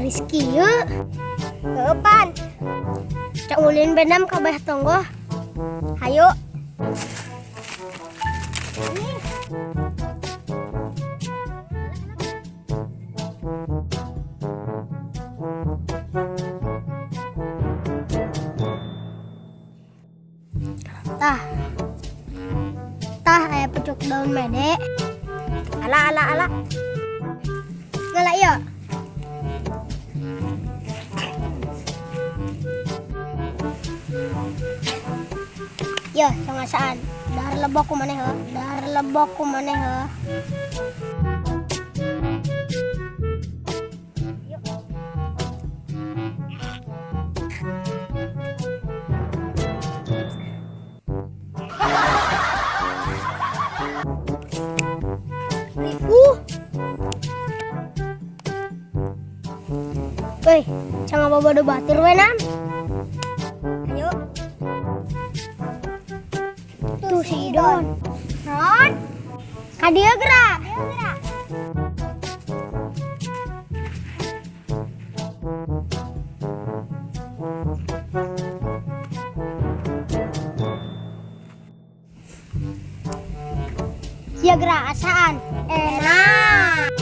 Garis kieu. Heuh pan. Cak ulin benam ka bah tonggoh. Hayu. Tah. Tah aya pucuk daun mede. Ala ala ala. Ngala ieu. Yo, cangasaan. Dahar lebok ku maneh heuh. Dahar lebok ku maneh heuh. Woi, cang bobodo batur we nam. Ayo. Tuh si Idon. Non. Ka dieu geura. Sia geura asaan. Enak.